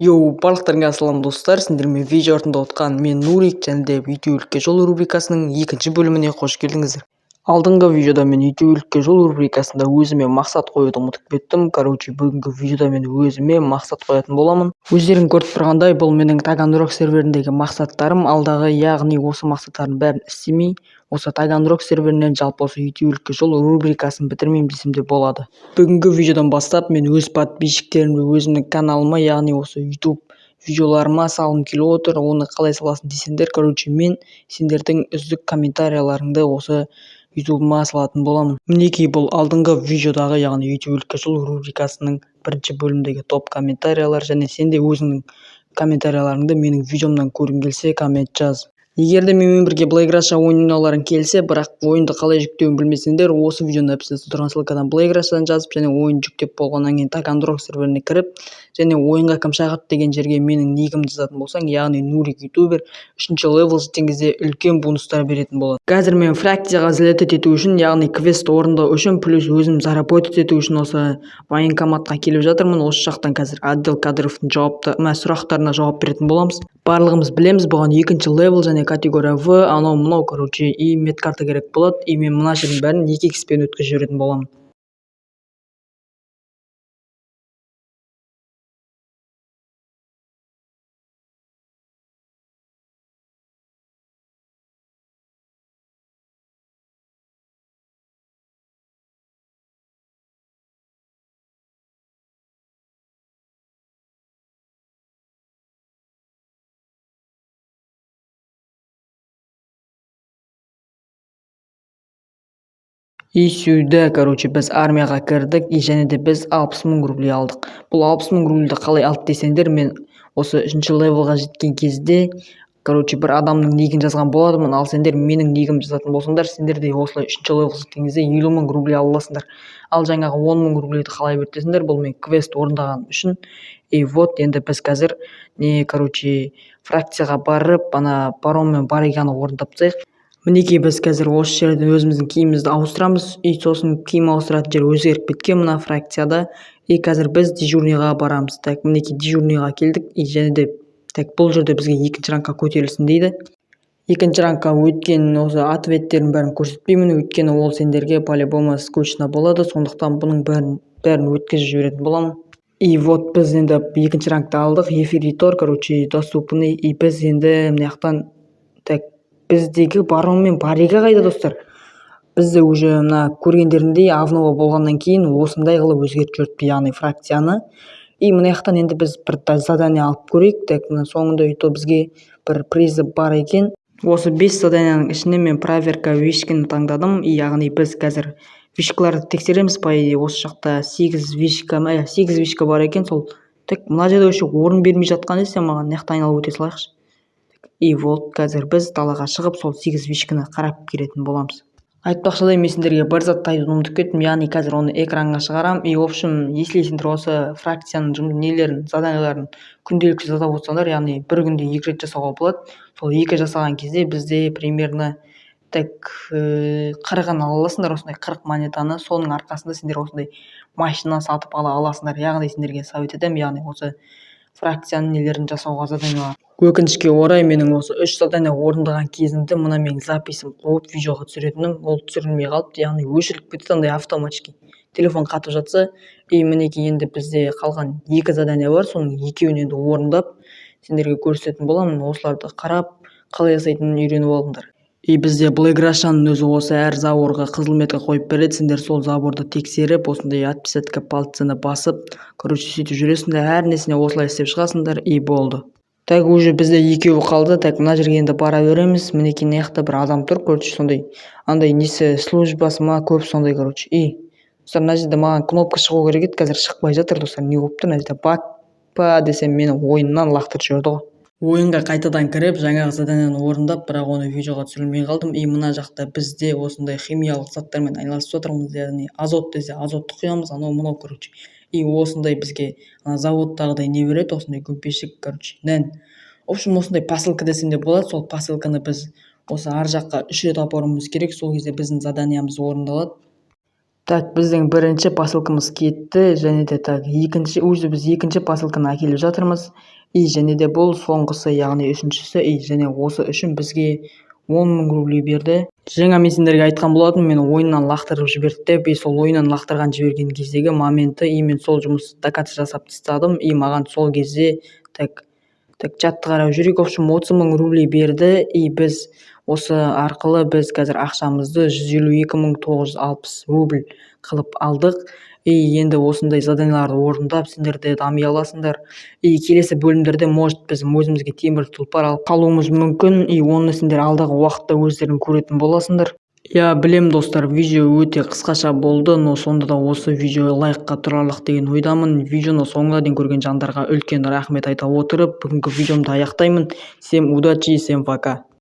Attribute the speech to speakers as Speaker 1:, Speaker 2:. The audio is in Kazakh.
Speaker 1: Йоу, барлықтарыңа ассалам, достар! Сендермен видео артында отқан мен, Нурик, және де «Ютуберлікке жол» рубрикасының екінші бөліміне қош келдіңіздер. Алдыңғы видеода мен «Ютуберлікке жол» рубрикасында өзіме мақсат қоюды ұмытып кеттім. Короче, бүгінгі видеода мен өзіме мақсат қоятын боламын. Өздерің көріп тұрғандай, бұл менің Таганрог серверіндегі мақсаттарым алдағы, яғни осы мақсаттардың бәрін істемей, осы Таганрог серверінен, жалпы осы «Ютуберлікке жол» рубрикасын бітірмеймін десем де болады. Бүгінгі видеодан бастап мен өз подписчиктерімді өзімнің каналыма, яғни осы YouTube видеоларыма салғым келіп отыр. Оны қалай саласың десеңдер, короче, мен сендердің үздік комментарияларыңды осы ютубыма салатын боламын. Мінекей, бұл алдыңғы видеодағы, яғни «Ютуберлікке жол» рубрикасының бірінші бөліміндегі топ комментариялар. Және сен де өзіңнің комментарияларыңды менің видеомнан көргің келсе, коммент жаз. Егер де менімен бірге Black Russia ойын ойнауларың келсе, бірақ ойынды қалай жүктеуін білмесеңдер, осы видеоның описаниясында тұрған ссылкадан Black Russia'дан жазып және ойын жүктеп болғаннан кейін Таганрог серверіне кіріп және «ойынға кім шақырды» деген жерге менің никімді жазатын болсаң, яғни Нурик ютубер, үшінші левел жеткен кезде үлкен бонустар беретін болады. Қазір мен фракцияға взлетать ету үшін, яғни квест орындау үшін, плюс өзім заработать ету үшін осы военкоматқа келіп жатырмын. Осы жақтан қазір отдел кадровтың жауапты мә сұрақтарына жауап беретін боламыз. Барлығымыз білеміз, бұған екінші левел және категория В, анау мынау, короче, и медкарта керек болады. И мен мына жердің бәрін 2 икспен өткізіп жіберетін боламын. И сюда, короче, біз армияға кірдік и және де біз 60 000 рублей алдық. Бұл 60 000 рубльді қалай алды десеңдер, мен осы үшінші левелға жеткен кезде, короче, бір адамның нигін жазған болатынмын. Ал сендер менің нигімді жазатын болсаңдар, сендер де осылай үшінші левелға жеткен кезде 50 000 рублей ала аласыңдар. Ал жаңағы 10 000 рублейді қалай берді десеңдер, бұл мен квест орындағаным үшін. И вот енді біз қазір не, короче, фракцияға барып, ана барон мен барыганы орындап тастайық. Мінекей, біз қазір осы жерден өзіміздің киімімізді ауыстырамыз. И сосын киім ауыстыратын жер өзгеріп кеткен мына фракцияда. И қазір біз дежурныйға барамыз. Так, мінекей, дежурныйға келдік. И және де, так, бұл жерде бізге екінші рангқа көтерілсін дейді. Екінші рангқа өткен осы ответтердің бәрін көрсетпеймін, өйткені ол сендерге по-любому скучно болады. Сондықтан бұның бәрін өткізіп жіберетін боламын. И вот біз енді екінші рангты алдық, ефрейтор, короче, доступный. И біз енді мына жақтан, так, біздегі барон мен барига қайда, достар? Бізде уже мына көргендеріңдей, обнова болғаннан кейін осындай қылып өзгертіп жіберіпті, яғни фракцияны. И мына жақтан енді біз бір задание алып көрейік. Так, мына соңында и то бізге бір призы бар екен. Осы бес заданияның ішінен мен проверка вышканы таңдадым. И яғни біз қазір вышкаларды тексереміз. По идее, осы жақта сегіз вышка ма, сегіз вышка бар екен сол. Так, мына жерде вообще орын бермей жатқан десе маған, мына жақта айналып өте салайықшы. И вот қазір біз далаға шығып, сол сегіз вышканы қарап келетін боламыз. Айтпақшыдай, мен сендерге бір затты айтуды ұмытып кеттім, яғни қазір оны экранға шығарамын. И в общем, если сендер осы фракцияның нелерін, заданияларын күнделікті жасап отырсаңдар, яғни бір күнде екі рет жасауға болады. Сол екі жасаған кезде бізде примерно, так, 40-ын ала аласыңдар, осындай 40 монетаны. Соның арқасында сендер осындай машина сатып ала аласыңдар. Яғни сендерге совет етемін, яғни осы фракцияның нелерін жасауға, заданиялар. Өкінішке орай, менің осы үш задание орындаған кезімде мына менің записім қуып, видеоға түсіретінім, ол түсірілмей қалыпты, яғни өшіріліп кетеді андай автоматически, телефон қатып жатса. И мінекей, енді бізде қалған екі задание бар. Соның екеуін енді орындап, сендерге көрсететін боламын. Осыларды қарап, қалай жасайтынын үйреніп алыңдар. И бізде Black Russia'ның өзі осы әр заборға қызыл метка қойып береді. Сендер сол заборды тексеріп, осындай отпечатка пальцаны басып, короче, сөйтіп жүресіңдер, әр несіне осылай істеп шығасыңдар, и болды. Так, уже бізде екеуі қалды. Так, мына жерге енді бара береміз. Мінекей, мына жақта бір адам тұр, короче, сондай андай несі, службасы ма көп сондай, короче. И достар, мына жерде маған кнопка шығу керек еді, қазір шықпай жатыр. Достар, не болып тұр мына жерде? Баг па десем, мені ойыннан лақтырып жіберді ғой. Ойынға қайтадан кіріп, жаңағы заданияны орындап, бірақ оны видеоға түсірілмей қалдым. И мына жақта бізде осындай химиялық заттармен айналысып жатырмыз, яғни азот десе, азотты құямыз, анау мынау, короче. И осындай бізге ана заводтағыдай не береді, осындай көмпешік, короче, нән, в общем, осындай посылка десем де болады. Сол посылканы біз осы ар жаққа үш рет апаруымыз керек, сол кезде біздің заданиямыз орындалады. Так, біздің бірінші посылкамыз кетті. Және де, так, екінші, уже біз екінші посылканы әкеліп жатырмыз. И және де бұл соңғысы, яғни үшіншісі. И және осы үшін бізге 10 000 рублей берді. Жаңа мен сендерге айтқан болатынмын, мені ойыннан лақтырып жіберді деп. И сол ойыннан лақтырған жіберген кездегі моменті, и мен сол жұмысты до конца жасап тастадым. И маған сол кезде, так, так, чатты қарап жүрейік. В общем, 30 000 рублей берді. И біз осы арқылы біз қазір ақшамызды 152 960 рубль қылып алдық. И енді осындай заданияларды орындап, сендер де дами аласыңдар. И келесі бөлімдерде, может, біз өзімізге темір тұлпар алып қалуымыз мүмкін. И оны сендер алдағы уақытта өздерің көретін боласыңдар. Иә, білем, достар, видео өте қысқаша болды, но сонда да осы видео лайкқа тұрарлық деген ойдамын. Видеоны соңына дейін көрген жандарға үлкен рахмет айта отырып, бүгінгі видеомды аяқтаймын. Всем удачи, всем пока.